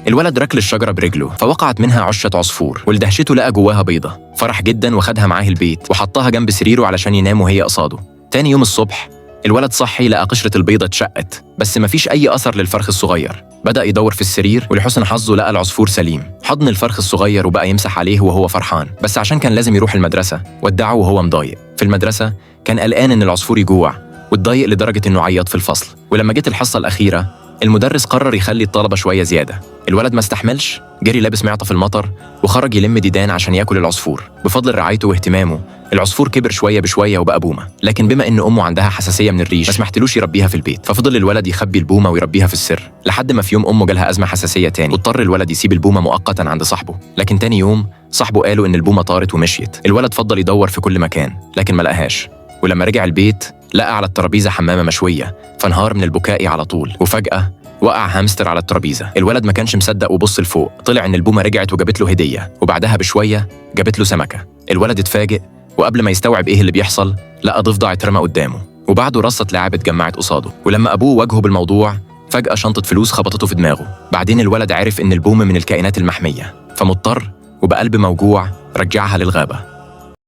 الولد ركل الشجرة برجله فوقعت منها عشة عصفور، ولدهشته لقى جواها بيضة. فرح جدا وخدها معاه البيت وحطها جنب سريره علشان ينام وهي قصاده. تاني يوم الصبح الولد صحي لقى قشرة البيضة اتشقت، بس مفيش أي أثر للفرخ الصغير. بدأ يدور في السرير ولحسن حظه لقى العصفور سليم. حضن الفرخ الصغير وبقى يمسح عليه وهو فرحان، بس عشان كان لازم يروح المدرسة ودعه وهو مضايق. في المدرسة كان قلقان إن العصفور يجوع، واتضايق لدرجة إنه عيط في الفصل. ولما جت الحصة الأخيرة المدرس قرر يخلي الطلبة شوية زيادة. الولد ما استحملش، جري لابس معطف المطر وخرج يلم ديدان عشان ياكل العصفور. بفضل رعايته واهتمامه العصفور كبر شوية بشوية وبقى بومة، لكن بما إن أمه عندها حساسية من الريش ما سمحتلوش يربيها في البيت، ففضل الولد يخبي البومة ويربيها في السر لحد ما في يوم أمه جالها أزمة حساسية تاني، واضطر الولد يسيب البومة مؤقتا عند صاحبه. لكن تاني يوم صاحبه قالوا إن البومة طارت ومشيت. الولد فضل يدور في كل مكان لكن ما لقاهاش، ولما رجع البيت لقى على الترابيزة حمامة مشوية، فانهار من البكاء على طول. وفجأة وقع هامستر على الترابيزة. الولد ما كانش مصدق وبص لفوق، طلع إن البومة رجعت وجابت له هدية، وبعدها بشوية جابت له سمكة. الولد اتفاجئ، وقبل ما يستوعب إيه اللي بيحصل لقى ضفدع اترمى قدامه، وبعده رصة لعاب اتجمعت قصاده. ولما أبوه واجهه بالموضوع فجأة شنطة فلوس خبطته في دماغه. بعدين الولد عرف إن البومة من الكائنات المحمية، فمضطر وبقلب موجوع رجعها للغابة.